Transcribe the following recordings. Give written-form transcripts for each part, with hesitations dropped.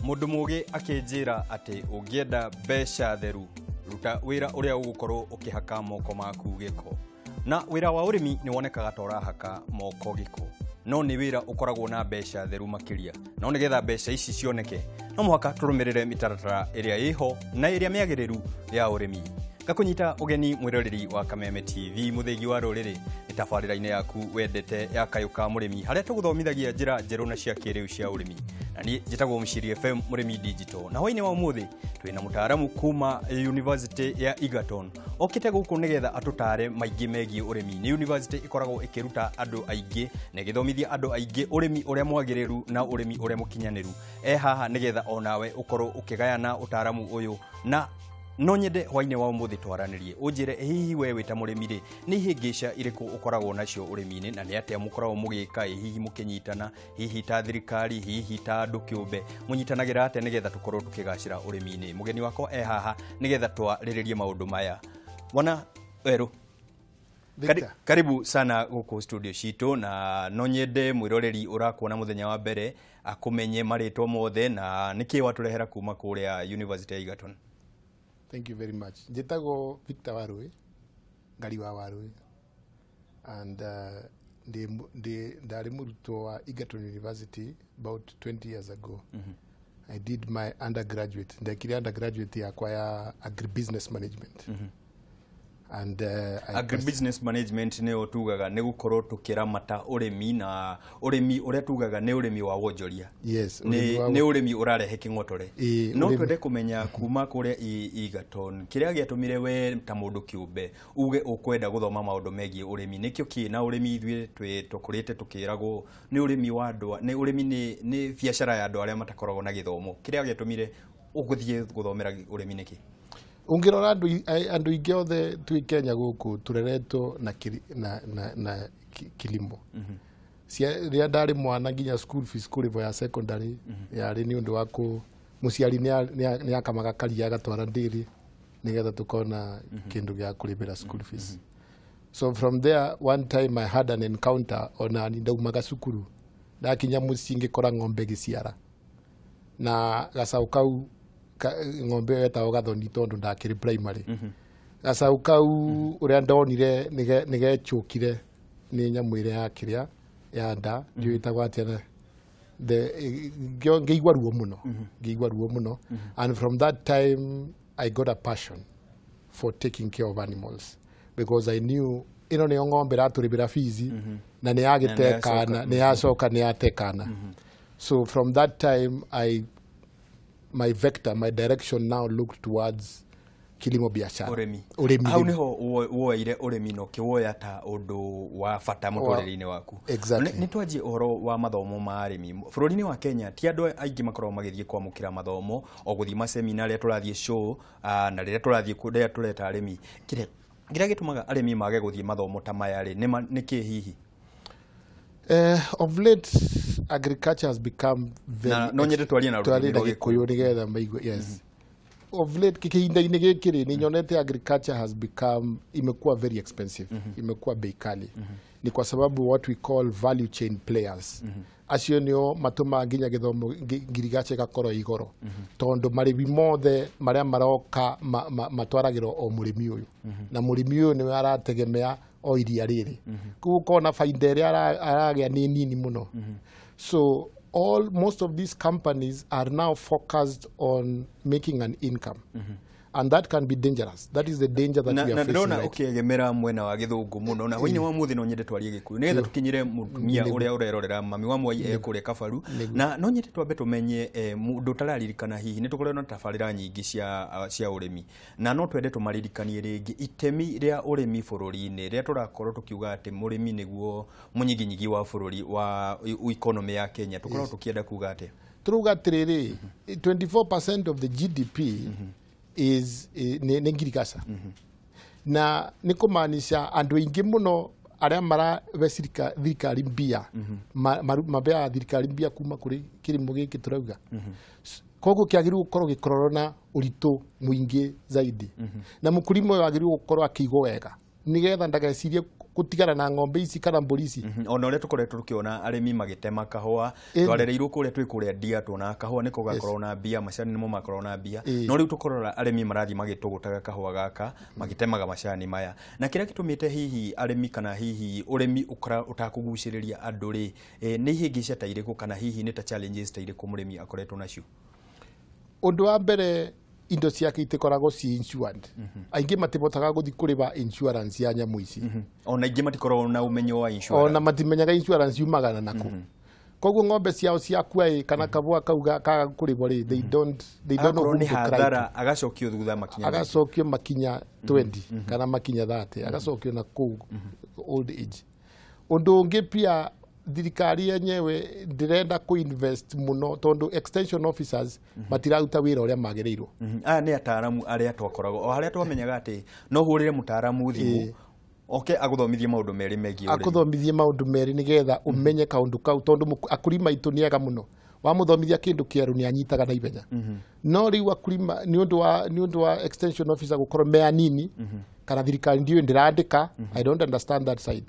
Mũndũ mũgĩ akĩnjĩra atĩ ũngĩenda mbeca theru, ruta wĩra ũrĩa ũgũkorwo ũkĩhaka moko maku gĩko. Na wĩra wa ũrĩmi nĩ wonekaga ta ũrahaka moko gĩko, no nĩ wĩra ũkoragwo na mbeca theru makĩria. No nĩgetha mbeca ici cioneke, no mũhaka tũrũmĩrĩre mĩtaratara ĩrĩa ĩho na ĩrĩa mĩagĩrĩru ya ũrĩmi. Ngakũnyita ũgeni mwĩroreri wa Kameme TV, mũthĩgi wa rũrĩrĩ, nĩ tabarĩra-inĩ yaku wendete ya Kayũ ka Mũrĩmi, harĩa tũgũthomithagia njĩra njerũ na cia kĩrĩu cia ũrĩmi. Na niĩ njĩtagwo Mũciri FM Mũrĩmi Digital. Na hwaĩ-inĩ wa ũmũthĩ twĩna mũtaaramu kuma University ya Egerton okĩte gũkũ nĩgetha atũtare maingĩ megiĩ ũrĩmi. Nĩ university ĩkoragwo ĩkĩruta andũ aingĩ na ĩgĩthomithia andũ aingĩ ũrĩmi ũrĩa mwagĩrĩru na ũrĩmi ũrĩa mũkinyanĩru. E haha nĩgetha onawe ũkorwo ũkĩgayana ũtaaramu ũyũ, na no nyende hwaĩ-inĩ wa ũmũthĩ twaranĩrie, ũnjĩre hihi we wĩ ta mũrĩmi rĩ, nĩ ihĩngĩca irĩkũ ũkoragwo nacio ũrĩmi-inĩ, na nĩ atĩa mũkoragwo mũgĩka, ĩ hihi mũkĩnyitana, hihi ta thirikari, hihi ta andũ kĩũmbe, mũnyitanagĩra atĩa nĩgetha tũkorwo tũkĩgacĩra ũrĩmi-inĩ. Mũgeni wakwa e haha nĩgetha twarĩrĩrie maũndũ maya. Bwana Werũ, Victor. Karibu sana gũkũ studio citũ, na no nyende mwĩroreri ũrakuona mũthenya wa mbere akũmenye marĩtwa mothe na nĩkĩ watũrehera kuma kũrĩa University ya Egerton. Thank you very much. Njĩtagwo Victor Warui, Ngari wa Warui. And ndarĩ mũrutwo wa Egerton University about 20 years ago. I did my undergraduate. Ndekire undergraduate yakwa ya agribusiness management. And I Agribusiness management nĩyo tugaga nĩ gũkorwo tũkĩramata ũrĩmi, na ũrĩmi ũrĩa tugaga nĩ ũrĩmi wa wonjoria. Yes, nĩ ũrĩmi wa nĩ ũrĩmi ũrarehe kĩng'otore. Ĩĩ, no ũrĩmi. Twende kũmenya kuma kũrĩa Egerton kĩrĩa gĩatũmire we ta mũndũ kĩũmbe uge ũkwenda gũthoma maũndũ megiĩ ũrĩmi, nĩkĩo kĩ na ũrĩmi ithuĩ twĩ tũkũrĩte tũkĩragwo nĩ ũrĩmi wa andũ, nĩ ũrĩmi nĩ biacara ya andũ arĩa matakoragwo na gĩthomo. Kĩrĩa gĩatũmire ũgũthiĩ gũthomera ũrĩmi nĩkĩ? Ũngĩrora andũ aingĩ othe twĩ Kenya gũkũ tũreretwo na, na kilimo. Rĩrĩa ndarĩ mwana, nginya school fees kũrĩhwo ya secondary yarĩ nĩ ũndũ wa kũ mũciari nĩ akamaga karia agatwara ndĩrĩ nĩgetha tũkona kĩndũ gĩa kũrĩhĩra school fees. So from there, one time I had an encounter, ona ni ndaumaga cukuru, ndakinya mũciĩ ngĩkora ng'ombe gĩciara na gacaũ kau ng'ombe ĩyo yetagwo Gathoni, tondũ ndakĩrĩ primary. Gacaũ kau ũrĩa ndonire nĩgecũkire nĩ nyamũ ĩrĩa ya kĩrĩa ya nda, ndiũĩ ĩtagwo atĩa, na ngĩigua ruo mũno, ngĩigua ruo mũno. And from that time I got a passion for taking care of animals, because I knew ĩno nĩyo ng'ombe ĩratũrĩhĩra fees na nĩ yagĩtekana, nĩ yacoka nĩ yatekana. So from that time I my vector, my direction now looked towards kilimo biashara. Ũrĩmi. Ũrĩmi. Hau nĩho woeire ũrĩmi na ũkĩwoya ta ũndũ wa bata mũtũrĩre-inĩ waku. Exactly. Nĩ twanjie ũhoro wa mathomo ma arĩmi bũrũri-inĩ wa Kenya. Ti andũ aingĩ makoragwo magĩthiĩ kwamũkĩra mathomo o gũthiĩ masemina rĩrĩa tũrathiĩ show, na rĩrĩa tũrathiĩ rĩrĩa tũreta arĩmi. Kĩrĩa gĩtũmaga arĩmi mage gũthiĩ mathomo ta maya rĩ, nĩ kĩ hihi? Of late agriculture has become very Na no nyende twarie na twarie rũrĩmĩ na rwa Gĩkũyũ nĩgetha maigue. Yes, of late, kihinda-inĩ gĩkĩ rĩ, nĩ nyonete agriculture has become, imekuwa very expensive, imekuwa bei kali. Ni kwa sababu what we call value chain players, acio nĩo matũmaga nginya gĩthomo ngirigaca ĩgakorwo igoro, tondũ marĩhi mothe marĩa maroka matwaragĩrwo o mũrĩmi ũyũ, na mũrĩmi ũyũ nĩwe arategemea o iria rĩrĩ, koguo ũkona bainda ĩrĩa aragĩa nĩ nini mũno. So all most of these companies are now focused on making an income, and that can be dangerous. That is the danger that na we na are facing ndĩrona right. ũkĩegemera mwena wa gĩthũngũ mũno, na hwaĩ-inĩ wa mũthĩ no nyende twarie Gĩkũyũ nĩgetha tũkinyĩre mũtumia ũrĩa ũrerorera, mami wa mwai e kũrĩa Kabaru. Na no nyende twambe tũmenye, mũndũ ũtararirikana, hihi nĩ tũkoretwo na tabarĩra nyingĩ cia ũrĩmi, na no twende tũmaririkanie rĩngĩ itemi rĩa ũrĩmi bũrũri-inĩ, rĩrĩa tũrakorwo tũkiuga atĩ mũrĩmi nĩguo mũnyiginyigi wa bũrũri wa economy ya Kenya, tũkoragwo tũkĩenda kuga atĩa? Turuga atĩrĩrĩ, 24% of the GDP is nĩ ngirigaca, na nĩ kũmaanisha andũ aingĩ mũno arĩa marahe thirikari mbia, mabeaga thirikari mbia kuma kũrĩ kĩrĩmo gĩkĩ tũrauga. Koguo kĩagĩrĩirwo gũkorwo gĩkĩrorwo na ũritũ mũingĩ zaidi, na mũkulima ũyũ agĩrĩirwo gũkorwo akĩigwo wega nĩgetha ndagecirie. Gũtigana na ng'ombe ici kana mbũri ici. Ona ũrĩa tũkoretwo tũkĩona arĩmi magĩtema kahũa, twarereirwo kũrĩa twĩ kũrĩa ndia, tuona kahũa nĩko gakoragwo na mbia, macani nĩmo makoragwo na mbia. No rĩu tũkorora arĩmi marathiĩ magĩtũgũtaga kahũa gaka, magĩtemaga macani maya. Na kĩrĩa gĩtũmĩte hihi arĩmi kana hihi ũrĩmi ũtakũgucĩrĩria andũ rĩ, nĩ ihĩngĩca ta irĩkũ kana hihi nĩ ta challenges ta irĩkũ mũrĩmi akoretwo nacio? Ũndũ wa mbere, indo ciake itikoragwo ci insured. Aingĩ matibotaga gũthiĩ kũrĩba insurance ya nyamũ ici. Ona aingĩ matikoragwo na ũmenyo wa insurance. Ona matimenyaga insurance yumaga na nakũ. Koguo ng'ombe ciao ciakua ĩ, kana kabua kau kaga kũrĩbwo rĩ, they don't know Akorwo whom nĩ to cry to. hathara, agacokio thutha makinya maingĩ. Agacokio makinya 20 kana makinya 30, agacokio na kũu old age. Ũndũ ũngĩ pia, thirikari yenyewe ndĩrenda kũ-invest mũno tondũ extension officers matiraruta wĩra ũrĩa magĩrĩirwo. Aya nĩ ataaramu arĩa twakoragwo o harĩa twamenyaga atĩ no hũrĩre mũtaaramu thimũ oke agũthomithie maũndũ merĩ megiĩ ũrĩmi. Akũthomithie maũndũ merĩ nĩgetha ũmenye kaũndũ kau, tondũ akulima aitũ nĩ ega mũno, wamũthomithia kĩndũ kĩerũ nĩ anyitaga na ihenya. No rĩu akulima nĩ ũndũ wa extension officer gũkorwo me anini, kana thirikari ndiũĩ ndĩrandĩka, I don't understand that side.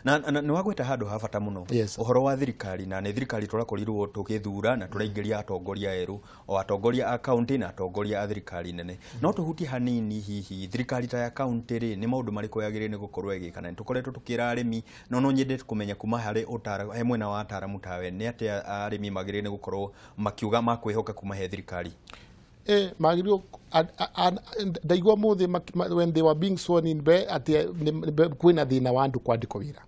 Na nĩ wagweta handũ ha bata mũno, ũhoro wa thirikari, na nĩ thirikari tũrakorirwo tũgĩthura na tũraingĩria atongoria erũ, o atongoria a kaunti na atongoria a thirikari nene. No tũhutie hanini, hihi thirikari ta ya kaunti rĩ, nĩ maũndũ marĩkũ yagĩrĩire nĩ gũkorwo ĩgĩka? Na nĩ tũkoretwo tũkĩra arĩmi, no nyende kũmenya kuma harĩ ũtara he mwena wa ataramu tawe, nĩ atĩa arĩmi magĩrĩire nĩ gũkorwo makiuga makwĩhoka kuma he thirikari? Magĩrĩirwo ndaigua mũthĩ when they were being sworn in be atĩ kwĩna thĩna wa andũ kwandĩkwo wĩra.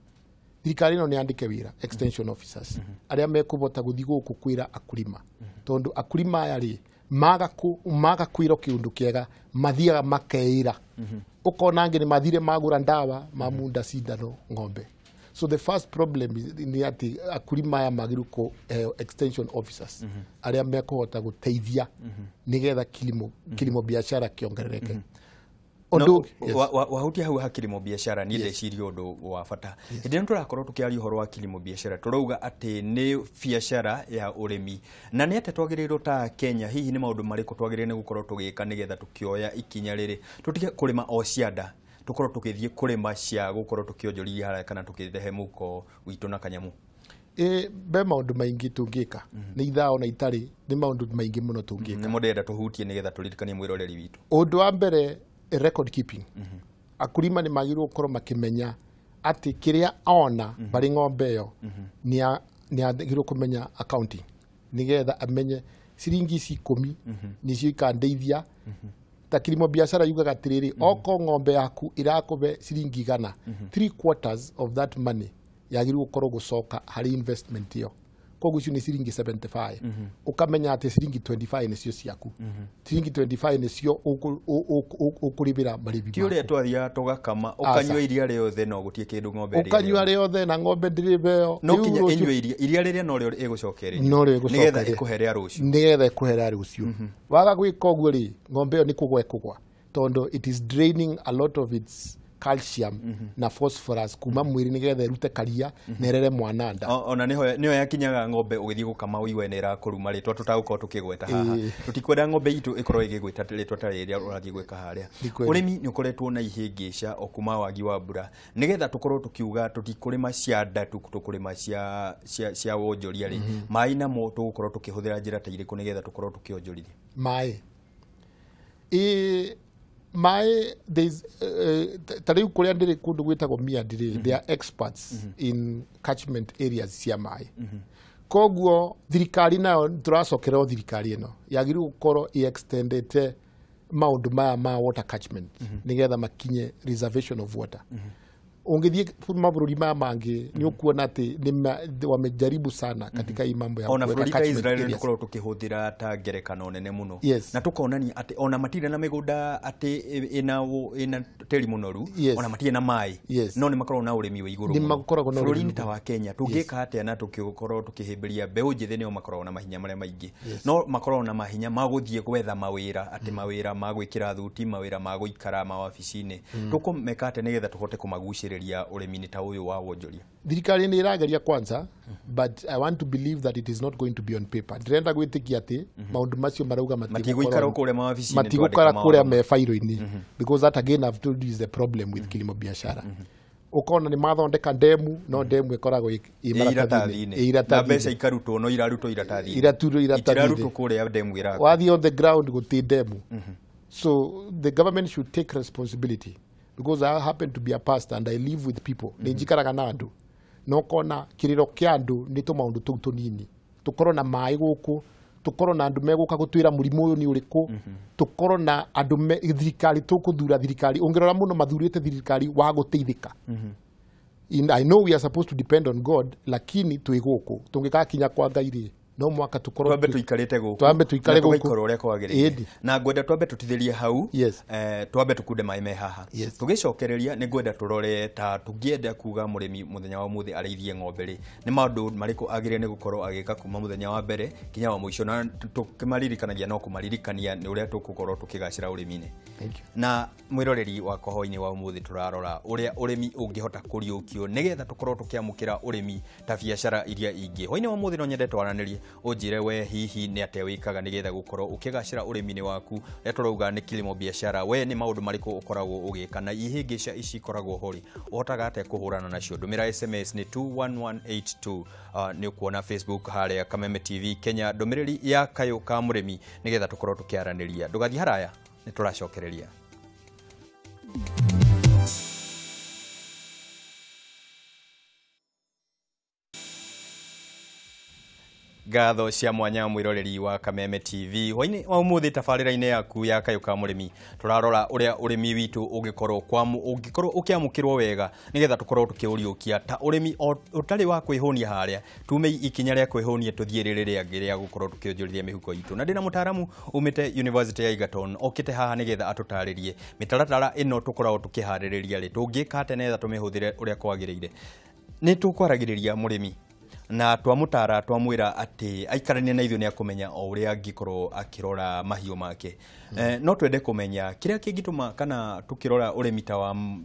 Thirikari ĩno nĩ yandĩke wĩra extension officers arĩa mekũbota gũthiĩ gũkũ kwĩra akulima, tondũ akulima aya rĩ, maga kwĩrwo kĩũndũ kĩega mathiaga makeĩra, ũkona angĩ nĩ mathire magũra ndawa mamunda cindano ng'ombe. So the first problem nĩ atĩ akulima aya magĩrĩirwo kũheo extension officers arĩa mekũhota gũteithia nĩgetha kilimo biashara kĩongerereke. No, Ũndũ yes. Wahutia hau ha kilimo biashara, niĩ ndeciria ũndũ wa bata. Hĩndĩ ĩno tũrakorwo tũkĩaria ũhoro wa kilimo biashara, tũrauga atĩ nĩ biashara ya ũrĩmi, na nĩ atĩa twagĩrĩirwo ta Kenya, hihi nĩ maũndũ marĩkũ twagĩrĩirwo nĩ gũkorwo tũgĩka nĩgetha tũkĩoya ikinya rĩrĩ, tũtige kũrĩma o cianda, tũkorwo tũgĩthiĩ kũrĩma cia gũkorwo tũkĩonjorithia harĩa kana tũkĩrehe mũhuko witũ na kanyamũ? Ĩ, be maũndũ maingĩ tũngĩka, nĩ ithaa ona itarĩ, nĩ maũndũ maingĩ mũno tũngĩka. Nĩmo ndĩrenda tũhutie nĩgetha tũririkanie mwĩroreri witũ. Ũndũ wa mbere, record keeping. Akulima nĩ magĩrĩirwo gũkorwo makĩmenya atĩ kĩrĩa ona barĩ ng'ombe ĩyo nĩ agĩrĩirwo kũmenya accounting nĩgetha amenye ciringi ici 10 nĩcio ikandeithia. Ta kilimo biashara yugaga atĩrĩrĩ, oko ng'ombe yaku ĩrakũbe ciringi 100, three quarters of that money yagĩrĩirwo gũkorwo gũcoka harĩ investment ĩyo. Koguo icio nĩ ciringi 75. Ũkamenya atĩ ciringi 25 nĩcio ciaku, ciringi 25 nĩcio ũkũrĩbĩra marĩbi Ti ũrĩa maku. twathiaga tũgakama, ũkanyua iria rĩothe no gũtirĩ kĩndũ ng'ombe ĩrĩrĩo. Ũkanyua rĩothe na ng'ombe ndĩrĩbeo. No kinya ĩnyue iria rĩrĩa norĩo ĩgũcokeria Norĩo ĩgũcokeria. nĩgetha ĩkũhe rĩa rũciũ. Nĩgetha ĩkũhe rũciũ. Waga gwĩka ũguo rĩ, ng'ombe ĩyo nĩ kũgwa ĩkũgwa, tondũ it is draining a lot of its calcium na phosphorus kuma mwĩrĩ nĩgetha ĩrute karia na ĩrere mwana nda. Ona nĩho yakinyaga ng'ombe ũgĩthiĩ gũkama ũigue nĩ ĩrakũruma rĩtwa tũtagũkorwo tũkĩgweta haha. Tũtikwenda ng'ombe itũ ĩkorwo ĩgĩgwĩta rĩtwa ta rĩrĩa ũrathiĩ gwĩka harĩa. Nĩ kweli. Ũrĩmi nĩ ũkoretwo na ihĩngĩca o kuma wagi wa mbura, nĩgetha tũkorwo tũkiuga tũtikũrĩma cia nda tu, tũkũrĩma cia wonjoria rĩ, maĩ namo tũgũkorwo tũkĩhũthĩra njĩra ta irĩkũ nĩgetha tũkorwo tũkĩonjorithia? Maĩ, ĩ maĩ, there's ta rĩu kũrĩa ndĩrĩ kũndũ gwĩtagwo Miadi rĩ, they are experts in catchment areas cia maĩ. Koguo thirikari nayo, tũracokera o thirikari ĩno, yagĩrĩirwo gũkorwo ĩ-extendete maũndũ maya ma water catchment nĩgetha makinye reservation of water. Ũngĩthiĩ mabũrũri maya mangĩ nĩ ũkuona atĩ wamejaribu sana katika hii mambo ya Ona kuweka bũrũri ta catchment Israel areas. tũkorwo tũkĩhũthĩra ta ngerekano nene mũno, na tũkonania atĩ ona matirĩ na mĩgũnda atĩ ĩna tĩri mũnoru, ona matirĩ na maĩ, no nĩ makoragwo na ũrĩmi wa igũrũ Nĩ mũno. makoragwo na ũrĩmi. Bũrũri-inĩ ta wa Kenya tũngĩka atĩa na tũgĩkorwo tũkĩhĩmbĩria mbeũ njĩthĩ? Nĩo makoragwo na mahinya marĩa maingĩ, no makoragwo na mahinya ma gũthiĩ gwetha mawĩra, atĩ mawĩra ma gwĩkĩra thuti, mawĩra ma gũikara mawabici-inĩ. Tũkũmeka atĩa nĩgetha tũhote kũmagucĩrĩria ũrĩmi-inĩ ta ũyũ wa wonjoria? Thirikari nĩ ĩrageria kwanza, but I want to believe that it is not going to be on paper. Ndĩrenda gwĩtĩkia atĩ maũndũ macio marauga matigũikara kũrĩa mawabici-inĩ, matigũikara twandĩka kũrĩa mawatho. Me bairo-inĩ, because that again I've told you is the problem with kilimo biashara. Ukona nĩ mathondeka ndemu no ndemu ĩkoragwo ĩ maratathi-inĩ, na mbeca ikarutwo no irarutwo iratathi-inĩ, iraturwo iratathi-inĩ kũrĩa ndemu ĩrakwo. Wathiĩ on the ground gũtirĩ ndemu. So the government should take responsibility, because I happen to be a pastor and I live with people. Nĩ njikaraga na andũ na ũkona kĩrĩro kĩa andũ nĩ tũmaũndũ tũu tũnini, tũkorwo na maĩ gũkũ, tũkorwo na andũ megũka gũtwĩra mũrimũ ũyũ nĩ ũrĩkũ, tũkorwo na andũ thirikari, tũkũthura thirikari. Ũngĩrora mũno mathurĩte thirikari wa gũteithĩka. I know we are supposed to depend on God, lakini twĩ gũkũ tũngĩgakinya kwa Ngai rĩ, no mwaka tũkorwo twambe tũikarĩte gũkũ, twambe tũikare gũkũ tũgaikara ũrĩa kwagĩrĩire. Na ngwenda twambe tũtithĩrie hau, yes. Twambe tũkunde maĩ me haha, yes. Tũgĩcokereria nĩ ngwenda tũrore ta tũngĩenda kuga mũrĩmi mũthenya wa ũmũthĩ arĩithie ng'ombe rĩ, nĩ maũndũ marĩkũ agĩrĩire nĩ gũkorwo agĩka kuma mũthenya wa mbere kinya wa mũico, na tũkĩmaririkanagia no kũmaririkania nĩ ũrĩa tũgũkorwo tũkĩgacĩra ũrĩmi-inĩ. Na mwĩroreri wakwa hwaĩ-inĩ wa ũmũthĩ tũrarora ũrĩa ũrĩmi ũngĩhota kũriũkio nĩgetha tũkorwo tũkĩamũkĩra ũrĩmi ta biacara iria ingĩ. Hwaĩ-inĩ wa ũmũthĩ no nyende twaranĩrie, ũnjĩre we hihi nĩ atĩa wĩkaga nĩgetha gũkorwo ũkĩgacĩra ũrĩmi-inĩ waku. Rĩrĩa tũrauga nĩ kilimo biacara, we nĩ maũndũ marĩkũ ũkoragwo ũgĩka na ihĩngĩca ici ikoragwo ho rĩ, ũhotaga atĩa kũhũrana nacio? Ndũmĩra SMS nĩ 21182. Nĩ ũkuona Facebook harĩa Kameme TV Kenya ndũmĩrĩri ya kayũ ka mũrĩmi nĩgetha tũkorwo tũkĩaranĩria. Ndũgathiĩ haraya, nĩ tũracokereria. Ngatho cia mwanya mwĩroreri wa Kameme TV hwaĩ-inĩ wa ũmũthĩ tabarĩra-inĩ yaku ya kayũ ka mũrĩmi tũrarora ũrĩa ũrĩmi witũ ũngĩkorwo ũkĩamũkĩrwo wega nĩgetha tũkorwo tũkĩũriũkia ta ũrĩmi ũtarĩ wa kwĩhũnia harĩa tume ikinya rĩa kwĩhũnia tũthiĩ rĩrĩ rĩangĩ rĩa gũkorwo tũkĩonjorithia mĩhuko itũ. Na ndĩna mũtaaramu umĩte University ya Egerton okĩte haha nĩgetha atũtarĩrie mĩtaratara ĩno tũkoragwo tũkĩharĩrĩria rĩ tũngĩka atĩa nĩgetha tũmĩhũthĩre ũrĩa kwagĩrĩire. Nĩ tũkwaragĩrĩria mũrĩmi na twamũtara twamwĩra atĩ aikarania na ithuĩ nĩ akũmenya o ũrĩa angĩkorwo akĩrora mahiũ make. No twende kũmenya kĩrĩa kĩngĩtũma kana tũkĩrora ũrĩmi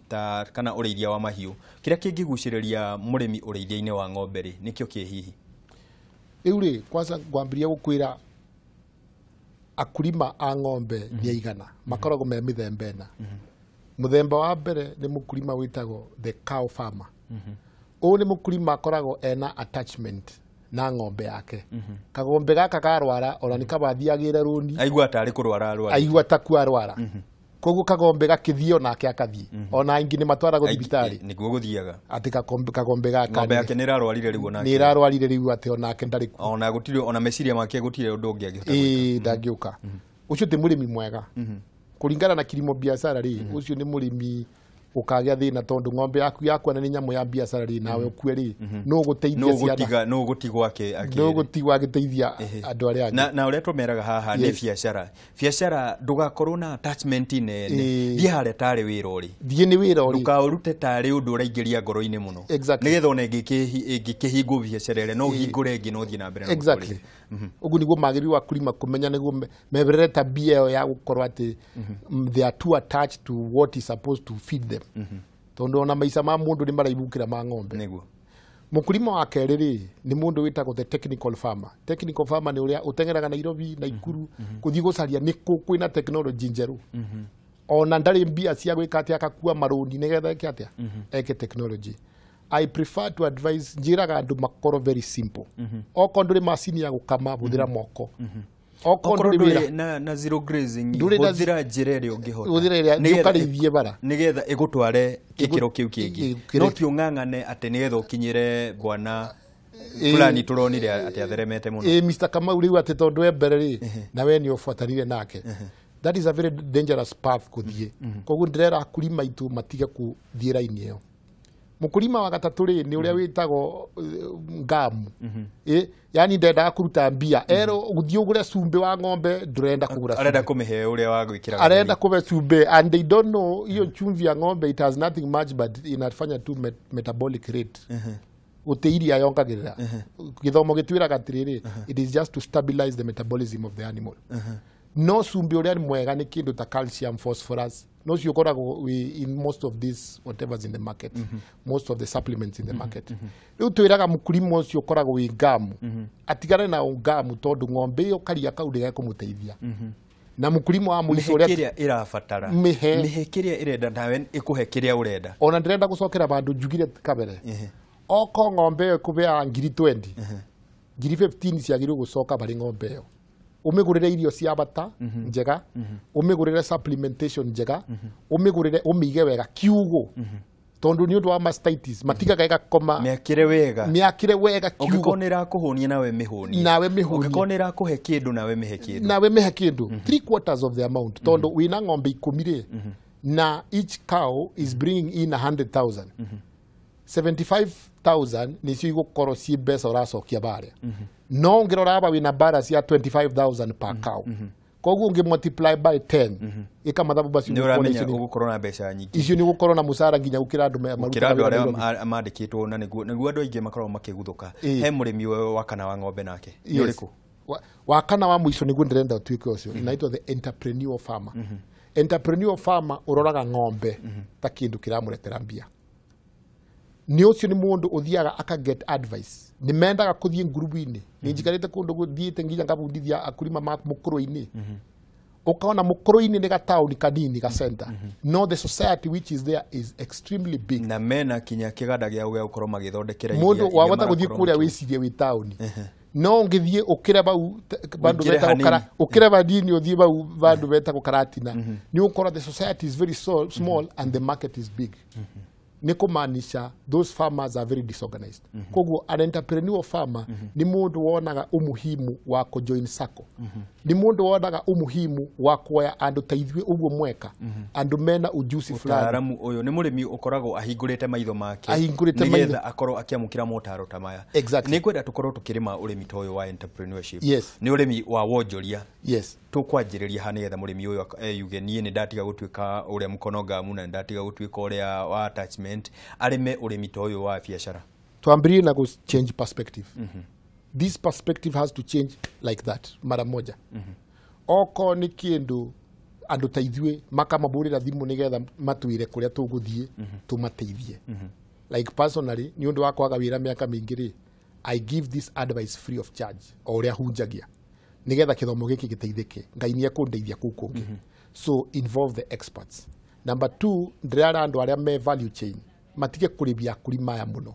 ta kana ũrĩithia wa mahiũ kĩrĩa kĩngĩgucĩrĩria mũrĩmi ũrĩithia-inĩ wa ng'ombe rĩ nĩkĩo kĩ hihi? Rĩu rĩ kwanza ngwambĩrĩria gũkwĩra akulima a ng'ombe nĩ aigana, makoragwo me mĩthemba ĩna. Mũthemba wa mbere nĩ mũkulima wĩtagwo the cow farmer. Ũyũ nĩ mũkulima akoragwo ena attachment na ng'ombe yake. Kagombe gaka karwara ona nĩ kaba athiagĩre rũni, aigua tarĩ kũrwara arwara, aigua ta ku arwara. Koguo kagombe gakĩthiĩ onake akathiĩ, ona aingĩ nĩ matwaragwo thibitarĩ nĩguo gũthiaga atĩ kagombe gaka ng'ombe yake nĩ ĩrarwarire rĩu onake, nĩ ĩrarwarire rĩu atĩ onake ndarĩ kuo, ona gũtirĩ ona meciria make gũtirĩ ũndũ ũngĩ angĩhota gwĩka. Ĩĩ ndangĩũka. Ũcio ti mũrĩmi mwega kũringana na kilimo biacara rĩ, ũcio nĩ mũrĩmi ũkagĩa thĩna tondũ ng'ombe yaku yakwana nĩ nyamũ ya biacara rĩ, nawe ũkue rĩ, nũ ũgũteithia ciana, nũ ũgũtigwo nũ ũgũtigwo agĩteithia andũ arĩa angĩ. Na ũrĩa tũmeraga haha nĩ biacara, biacara ndũgakorwo na attachment nene, thiĩ harĩa tarĩ wĩra ũrĩ, thiĩ nĩ wĩra ũrĩ, ndũkaũrute tarĩ ũndũ ũraingĩria ngoro-inĩ mũno, nĩgetha ona ĩngĩkĩhingwo biacara ĩrĩa no ũhingũre ĩngĩ na ũthiĩ na mbere na mũtũrĩre. Ũguo nĩguo magĩrĩirwo akulima kũmenya nĩguo meherere tabia ĩyo ya gũkorwo atĩ they are too attached to what is supposed to feed them. Tondũ ona maica ma mũndũ nĩ maraibukĩra ma ng'ombe. Nĩguo. Mũkulima wa kerĩ rĩ nĩ mũndũ wĩtagwo the technical farmer. Technical farmer nĩ ũrĩa ũteng'eraga Nairobi, Naikuru gũthiĩ gũcaria nĩkũ kwĩna technology njerũ. Ona ndarĩ mbia cia gwĩka atĩ akakua marũni nĩgetha eke atĩa, eke technology. I prefer to advise njĩraga andũ makorwo very simple. Okorwo ndũrĩ macini ya gũkama hũthĩra moko. Okorwo ndũrĩ na zero grazing hũthĩra njĩra ĩrĩa ũngĩhota, hũthĩra ĩrĩa ũkarĩithie bara nĩgetha ĩgũtware gĩkĩro kĩu kĩngĩ, no ti ũng'ang'ane atĩ nĩgetha ũkinyĩre bwana fulani tũronire atĩ atheremete mũno. Ĩ Mr. Kamau rĩu atĩ tondũ e mbere rĩ na we nĩ ũbuatanire nake. That is a very dangerous path kũthiĩ. Koguo ndĩrera akulima aitũ matige kũthiĩ raini ĩyo. Mũkulima wa gatatũ rĩ nĩ ũrĩa wĩtagwo ngamu. Yani ndendaga kũruta mbia, erwo gũthiĩ ũgũre cumbĩ wa ng'ombe ndũrenda kũgũra cumbĩ, arenda kũmĩhe ũrĩa wa gwĩkĩra, arenda kũhe cumbĩ, and they don't know hiyo chumvi ya ng'ombe it has nothing much but inafanya tu metabolic rate. Gũtirĩ iria yongagĩrĩra. Gĩthomo gĩtwĩraga atĩrĩrĩ, it is just to stabilize the metabolism of the animal. No cumbĩ ũrĩa nĩ mwega nĩ kĩndũ ta calcium, phosphorus, no cio ũkoragwo in most of these whatever's in the market, most of the supplements in the market. Rĩu twĩraga mũkulima ũcio ũkoragwo wĩ ngamu atigane na ngamu tondũ ng'ombe ĩyo karia kau ndĩgekũmũteithia. Na mũkulima wa mũico Mĩhe ũrĩa kĩrĩa ĩrabatara, Mĩhe. mĩhe kĩrĩa ĩrenda, nawe ĩkũhe kĩrĩa ũrenda. Ona ndĩrenda gũcokera vandũ njugire kabere. Oko ng'ombe ĩyo ĩkũbeaga ngiri 20, ngiri 15 ciagĩrĩirwo gũcoka barĩ ng'ombe ĩyo, ũmĩgũrĩre irio cia bata njega, ũmĩgũrĩre supplementation njega, ũmĩgũrĩre, ũmĩige wega kiugũ, tondũ nĩ ũndũ wa mastitis matigaga ĩgakoma. Mĩakĩre wega. Mĩakĩre wega Ũngĩkorwo kiugũ. nĩ ĩrakũhũnia, nawe mĩhũnie. Nawe mĩhũnie. Ũngĩkorwo nĩ ĩrakũhe kĩndũ, nawe mĩhe kĩndũ. Nawe mĩhe kĩndũ, three quarters of the amount, tondũ wĩna ng'ombe 10 rĩ, na each cow is bringing in 100,000, 75,000 nĩcio igũkorwo ciĩ mbeca ũracokia barĩa. No ũngĩrora aba wĩna balance ya 25,000 per cow, koguo ũngĩ multiply by 10, ĩka mathabu macio, Nĩ ũkuona ũramenya icio ũgũkorwo na mbeca nyingĩ icio nĩ ũgũkorwo na mũcara nginya gũkĩra andũ kĩra marutaga andũ wĩra arĩa Nairobi. Mandĩkĩtwo na nĩguo andũ aingĩ makoragwo makĩguthũka. He mũrĩmi wa kana wa ng'ombe nake nĩ ũrĩkũ? Wa kana wa mũico nĩguo ndĩrenda ũtuĩke ũcio, inaitwo the entrepreneur farmer. Entrepreneur farmer ũroraga ng'ombe ta kĩndũ kĩramũretera mbia. Nĩ ũcio nĩ mũndũ ũthiaga aka get advice, nĩ mendaga kũthiĩ ngurubu-inĩ. Nĩ njikarĩte kũndũ gũthiĩte nginya ngabundithia akulima ma mũkũrũ-inĩ. Ũkona mũkũrũ-inĩ nĩ gataũni kanini ga center, no the society which is there is extremely big. Na mena kinya kĩganda gĩao gĩa gũkorwo magĩthondekera Mũndũ iria wahota gũthiĩ marakorwo kũrĩa wĩcirie wĩ taũni, no ũngĩthiĩ ũkĩre bau bandũ Ũingĩre betagwo hanini. Ũkĩre vanini ũthiĩ bau bandũ betagwo Karatina, nĩ ũkora the society is very small and the market is big. Nĩ kũmaanisha those farmers are very disorganized. Koguo an entrepreneur farmer nĩ mũndũ wonaga umuhimu wa kũjoin sacco, nĩ mũndũ wonaga umuhimu wa kuoya andũ ta ithuĩ ũguo mweka, andũ mena ujuzi fulani. Mũtaaramu ũyũ nĩ mũrĩmi ũkoragwo ahingũrĩte maitho make Ahingũrĩte nĩgetha maitho. akorwo akĩamũkĩra motaro ta maya. Exactly. Nĩ ngwenda tũkorwo tũkĩrĩma ũrĩmi ta ũyũ wa entrepreneurship. Nĩ ũrĩmi wa wonjoria. Tũkwanjĩrĩria ha nĩgetha mũrĩmi ũyũ eyuge, niĩ nĩ ndatiga gũtuĩka ũrĩa mũkono ngamu na nĩ ndatiga gũtuĩka ũrĩa wa attachment, arĩme ũrĩmi ta ũyũ wa biacara? Tuambirie na ku change perspective. This perspective has to change like that mara moja. Oko nĩ kĩndũ andũ ta ithuĩ makamahũrĩra thimũ nĩgetha matwĩre kũrĩa tũgũthiĩ tũmateithie. Like personally, nĩ ũndũ wa kwaga wĩra mĩaka mĩingĩ rĩ, I give this advice free of charge, o ũrĩa hunjagia nĩgetha kĩthomo gĩkĩ gĩteithĩke. Ngai nĩ ekũndeithia kũu kũngĩ. So involve the experts. Number two, ndĩrara andũ arĩa me value chain matige kũrĩbia akulima aya mũno,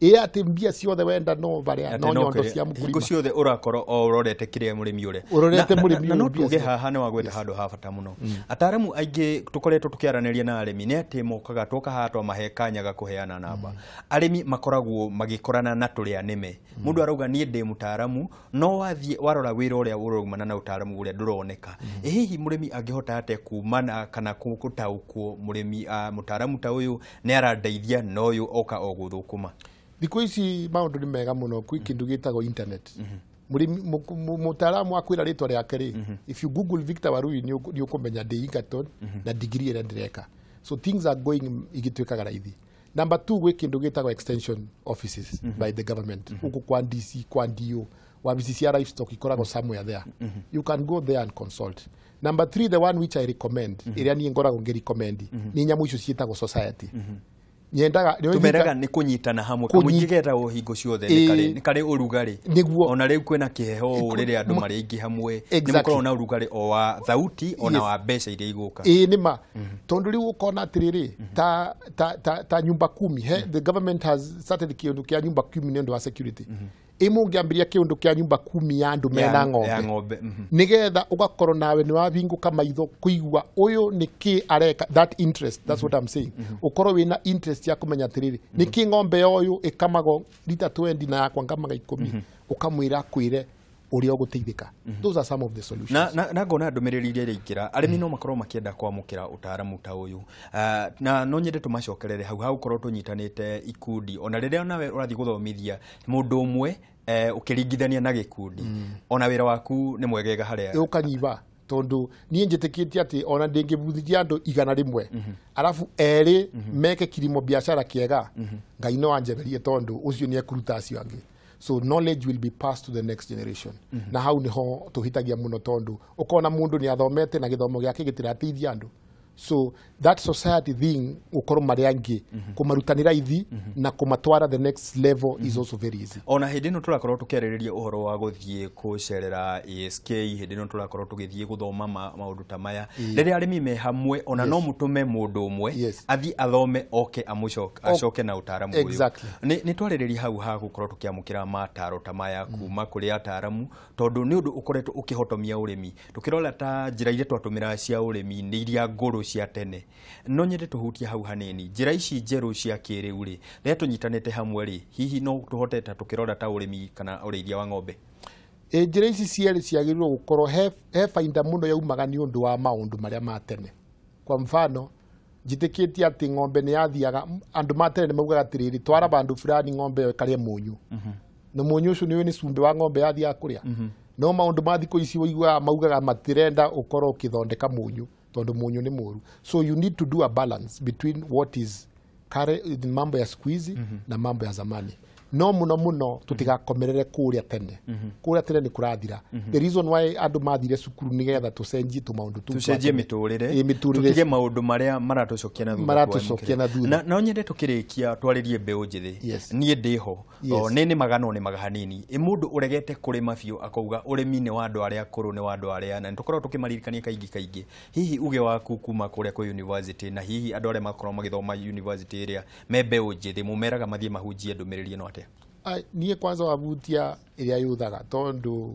ĩ atĩ mbia ciothe wenda no barĩa Atĩ no no nyondo kĩrĩa- cia hingo mũkulima. Ciothe ũrakorwo o ũrorete kĩrĩa mũrĩmi ũrĩa Ũrorete mũrĩmi na no ũyũ mbia tuge ciothe. haha nĩ wagweta handũ ha bata mũno. Ataaramu aingĩ tũkoretwo tũkĩaranĩria na arĩmi nĩ atĩ mokaga twoka haha twamahe kanya ga kũheana namba, arĩmi makoragwo magĩkorana na tũrĩa nĩme. Mũndũ arauga niĩ ndĩ mũtaaramu, no wathiĩ warora wĩra ũrĩa ũraumana na ũtaaramu ũrĩa ndũroneka. Ĩ hihi mũrĩmi angĩhota atĩa kumana kana gũtaũkwo mũrĩmi, mũtaaramu ta ũyũ nĩ arandeithia na ũyũ oka o gũthũkũma? Thikũ ici maũndũ nĩ mega mũno. Kwĩ kĩndũ gĩtagwo internet. Mũrĩmi mũtaaramu akwĩra rĩtwa rĩake rĩ, if you google Victor Warui, nĩ ũkũmenya ndĩ Egerton na degree ĩrĩa ndĩreka. So things are going igĩtuĩkaga raithi. Number two, gwĩ kĩndũ gĩtagwo extension offices by the government gũkũ kwa DC, kwa DO, wabici cia livestock ikoragwo somewhere there. You can go there and consult. Number three, the one which I recommend, ĩrĩa niĩ ngoragwo ngĩrecommend, nĩ nyamũ icio ciĩtagwo society. Nyendaga Tumeraga nĩ kũnyitana hamwe. Kamũingĩ getagwo hingo ciothe nĩ karĩ ũrugarĩ. Nĩguo. Ona rĩu kwĩna kĩheho rĩrĩa andũ marĩ aingĩ hamwe nĩ mũkoragwo na ũrugarĩ o wa thauti ona wa mbeca iria igũka. Ĩĩ, nĩ ma, tondũ rĩu ũkona atĩrĩrĩ, ta nyumba kumi, he the government has started kĩũndũ kĩa nyumba kumi nĩ ũndũ wa security. Ĩ mũngĩambĩrĩria kĩũndũ kĩa nyumba kumi ya andũ mena Ya ng'ombe, ng'ombe. Nĩgetha ũgakorwo nawe nĩ wahingũka maitho kũigua ũyũ nĩ kĩ areka, that interest, that's what I'm saying. Ũkorwo wĩna interest ya kũmenya atĩrĩrĩ, nĩ kĩ ng'ombe ya ũyũ ĩkamagwo rita 20 na yakwa ngamaga 10, ũkamwĩra akwĩre ũrĩa ũgũteithĩka. Those are some of the solutions. Na ngona ndũmĩrĩri iria iraingĩra, arĩmi no makorwo makĩenda kwamũkĩra ũtaaramu ta ũyũ. Na no nyende tũmacokerere hau ha gũkorwo tũnyitanĩte ikundi, ona rĩrĩa nawe ũrathiĩ gũthomithia mũndũ ũmwe, ũkĩringithania na gĩkundi, ona wĩra waku nĩ mwegega harĩa Ũkanyiba, tondũ niĩ njĩtĩkĩtie atĩ ona ndĩngĩbundithia andũ 100 arabu erĩ meke kilimo biashara kĩega, Ngai no anjeberie, tondũ ũcio nĩ ekũruta acio angĩ. So knowledge will be passed to the next generation. Na hau niho tũhĩtagia mũno, tondũ ũkona mũndũ nĩ athomete na gĩthomo gĩake gĩtirateithia andũ. So that society thing gũkorwo marĩ angĩ, kũmaruta nĩ raithi na kũmatwara the next level is also very easy. Ona hĩndĩ ĩno tũrakorwo tũkĩarĩrĩria ũhoro wa gũthiĩ gũcerera ASK, hĩndĩ ĩno tũrakorwo tũgĩthiĩ gũthoma maũndũ ta maya, rĩrĩa arĩmi me hamwe ona no mũtũme mũndũ ũmwe athiĩ athome oke acoke na ũtaaramu ũyũ. Nĩ twarĩrĩria hau ha gũkorwo tũkĩamũkĩra mataro ta maya kuma kũrĩ ataaramu, tondũ nĩ ũndũ ũkoretwo ũkĩhotomia ũrĩmi. Tũkĩrora ta njĩra iria twatũmĩraga cia ũrĩmi nĩ iria ngũrũ cia tene. No nyende tũhutie hau hanini njĩra ici njerũ cia kĩrĩu rĩ, rĩrĩa tũnyitanĩte hamwe rĩ, hihi no tũhote ta tũkĩrora ta ũrĩmi kana ũrĩithia wa ng'ombe? Njĩra ici cierĩ ciagĩrĩirwo gũkorwo he bainda mũno yaumaga nĩ ũndũ wa maũndũ marĩa ma tene. Kwa mfano, njĩtĩkĩtie atĩ ng'ombe nĩ yathiaga, andũ ma tene nĩ maugaga atĩrĩrĩ, twara bandũ fulani ng'ombe ĩyo ĩkarĩe mũnyũ, na mũnyũ ũcio nĩũĩ nĩ cumbĩ wa ng'ombe yathiaga kũrĩa. No maũndũ ma thikũ ici ũiguaga maugaga matirenda ũkorwo ũkĩthondeka mũnyũ tondũ mũnyũ nĩ mũru. So you need to do a balance between what is current, mambo ya siku hizi na mambo ya zamani. No muno muno tutigakomerere kũrĩa tene. Kũrĩa tene nĩ kũrathira. The reason why andũ mathire cukuru nĩgetha tũcenjie tũmaũndũ tũu twa tũcenjie tene. Mĩtũrĩre. Ĩ, mĩtũrĩre. Tũtige maũndũ marĩa maratũcokia na thutha. Maratũcokia na thutha. Na no nyende tũkĩrĩkia twarĩrie mbeũ njĩthĩ. Niĩ ndĩho. O, nĩ nĩmaga no nĩmaga hanini. Ĩ mũndũ ũregete kũrĩma biũ akauga ũrĩmi nĩ wa andũ arĩa akũrũ, nĩ wa andũ arĩa, na nĩ tũkoragwo tũkĩmaririkania kaingĩ kaingĩ, hihi uge waku kuma kũrĩa kwĩ university, na hihi andũ arĩa makorwo magĩthoma university ĩrĩa me mbeũ njĩthĩ, mũmeraga mathiĩ mahunjie ndũmĩrĩri ĩno atĩa? Ai, niĩ kwanza wabutia ĩrĩa yũthaga tondũ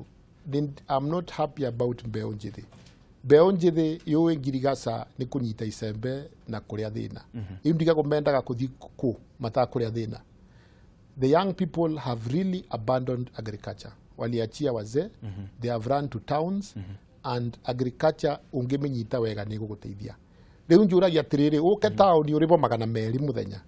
I'm not happy about mbeũ njĩthĩ. Mbeũ njĩthĩ yũĩ ngirigaca nĩ kũnyita icembe na kũrĩa thĩna. Rĩu ndigagwo mendaga kũthiĩ kũ matakũrĩa thĩna. The young people have really abandoned agriculture. Waliachia wazee, they have run to towns, and agriculture ũngĩmĩnyita wega nĩ ĩgũgũteithia. Rĩu njũragia atĩrĩrĩ, ũke taũni ũrĩhwo 200 mũthenya,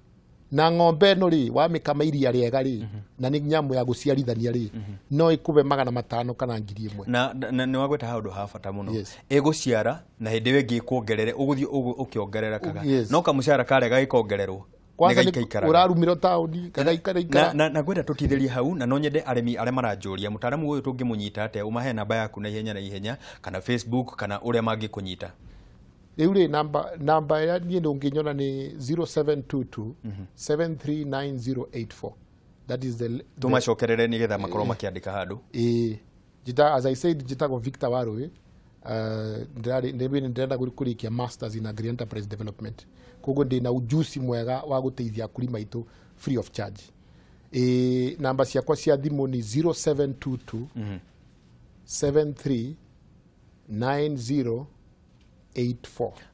na ng'ombe ĩno rĩ, wamĩkama iria rĩega rĩ, na nĩ nyamũ ya gũciarithania rĩ, no ĩkũhe 500 kana 1000. Na nĩ wagweta handũ ha bata mũno. Ĩgũciara na hĩndĩ ĩyo ĩngĩ ĩkuongerere, ũgũthiĩ ũguo ũkĩongererekaga. No kamũcara karĩa gagĩkongererwo Kwanza nĩ nĩ gaikaikaraga. Ũrarumĩrwo taũni gagaikara ikara. Na ngwenda tũtithĩrie hau, na no nyende arĩmi arĩa maranjũria mũtaaramu ũyũ tũngĩmũnyita atĩa, ũmahe namba yaku na ihenya na ihenya, kana Facebook, kana ũrĩa mangĩkũnyita. Rĩu rĩ, namba ĩrĩa niĩ ũngĩnyona nĩ 0722 739084. That is the Tũmacokerere nĩgetha makorwo makĩandĩka handũ. Ĩĩ, njita, as I said, njĩtagwo Victor Warũĩ. Ndĩrenda kũrĩkia masters in agri enterprise development, koguo ndĩna ujuzi mwega wa gũteithia akulima aitũ free of charge. Ĩĩ, namba ciakwa cia thimũ nĩ 0722 73 9084.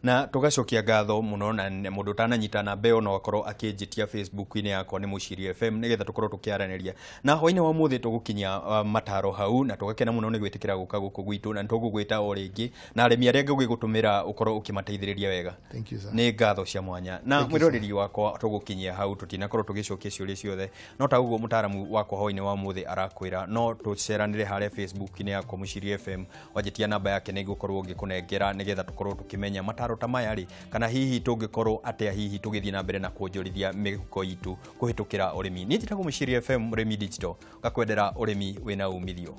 Na tũgacokia ngatho mũno, na mũndũ ũtananyita namba ĩyo no akorwo akĩnjĩtia Facebook-inĩ yakwa nĩ Mũciiri FM nĩgetha tũkorwo tũkĩaranĩria. Na hwainĩ wa ũmũthĩ tũgũkinyia mataro hau, na tũgakena mũno nĩ gwĩtĩkĩra gũka gũkũ gwitũ, na nĩtũgũgwĩta o rĩngĩ na arĩmi arĩa angĩ ũgĩgũtũmĩra ũkorwo ũkĩmateithĩrĩria wega. Thank you, sir. Nĩ ngatho cia mwanya. Na Thank you, sir. mwĩroreri wakwa, tũgũkinyia hau, tũtinakorwo tũgĩcokia ciũria ciothe, no ta ũguo mũtaaramu wakwa hwainĩ wa ũmũthĩ arakwĩra no tũceranĩre harĩa Facebook-inĩ yakwa Mũciiri FM, wanjĩtia namba yake nĩ ngũkorwo ngĩkũnengera nĩgetha tũkorwo tũkĩmenya mataro ta maya rĩ, kana hihi tũngĩkorwo atĩa hihi tũgĩthiĩ na mbere na kuonjorithia mĩhuko itũ kũhĩtũkĩra ũrĩmi. Niĩ njĩtagwo Mũciiri FM, Mũrĩmi Digital, ngakwendera ũrĩmi wĩna umithio.